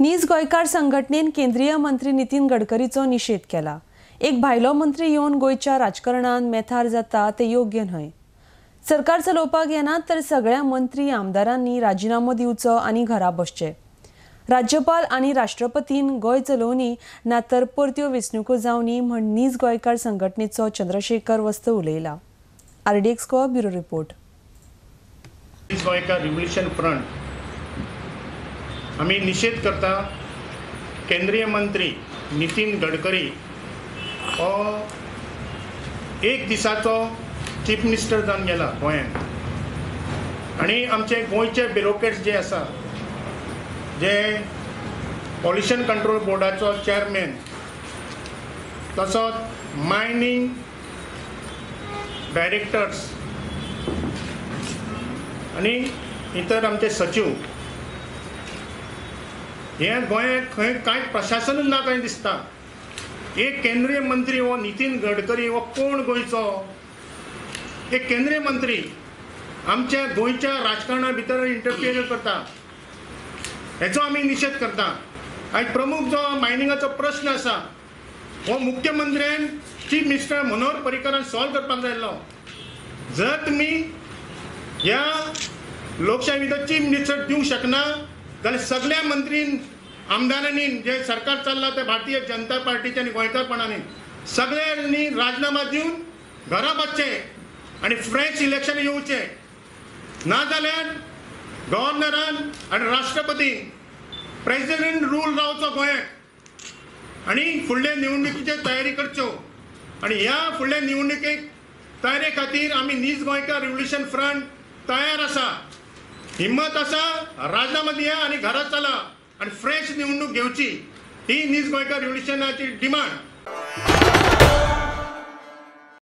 नीज गोंयकार संघटनेन केंद्रीय मंत्री नितीन गडकरीचो निशेध केला. एक भायलो मंत्री येवन गोंयच्या राजकारणान मेथार जाता ते योग्य न्हय. सरकार चलोवपाक येना तर सगळ्या मंत्री आमदारांनी राजीनामो दिवचो आनी घरा बसचे. राज्यपाल आनी राष्ट्रपतीन गोंय चलोवनी ना तर परत्यो वेंचणुको जावनी म्हण नीज गोंयकार संघटनेचो चंद्रशेखर वस्त उलयला. RDX Goa bureau report. Nij Goenkar revolution front आमी निशेध करता केंद्रीय मंत्री नितीन गडकरी हो एक दिसाचो चीफ मिनिस्टर जावन गेला गोंयांत आनी आमचे गोंयचे ब्युरोक्रेट्स जे आसा, जे पॉल्युशन कंट्रोल बोर्डाचो चेअरमॅन तसोच मायनींग डायरेक्टर्स आनी इतर आमचे सचीव, हे गोंयांत खंय कांय प्रशासनूच ना खंय दिसता. एक केंद्रीय मंत्री हो नितीन गडकरी हो कोण गोंयचो? एक केंद्रीय मंत्री आमच्या गोंयच्या राजकारणा भितर इंटरफियर करता, हेचो आमी निशेध करता. आनी प्रमुख जो मायनिंगाचो प्रश्न आसा हो मुख्यमंत्र्यान चीफ मिनिस्टर मनोहर पर्रीकरान सॉल्व करपाक जाय आसलो. जर तुमी ह्या लोकशाही भितर चीफ मिनिस्टर दिवंक शकना जाल्यार सगळ्या मंत्रीन आमदारांनी जे सरकार चल्लां ते भारतीय जनता पार्टीच्या आनी गोंयकारपणांनी सगळ्यांनी राजीनामा दिवन घरा बसचें आनी फ्रेश इलेक्शन येवचें. नाजाल्यार गव्हर्नरान आनी राष्ट्रपतीन प्रेसिडेंट रूल रावचो गोंयांत आनी फुडले निवडणुकीची तयारी करच्यो. आनी ह्या फुडल्या निवडणुकेक तयारे खातीर आमी नीज गोंयकार रिव्होल्युशन फ्रंट तयार आसा. हिम्मत आसा, राजीनामा दिया आनी घरा चला आनी फ्रेश निवडणूक घेवची, ही नीज गोंयकार रिव्होल्युशनाची डिमांड.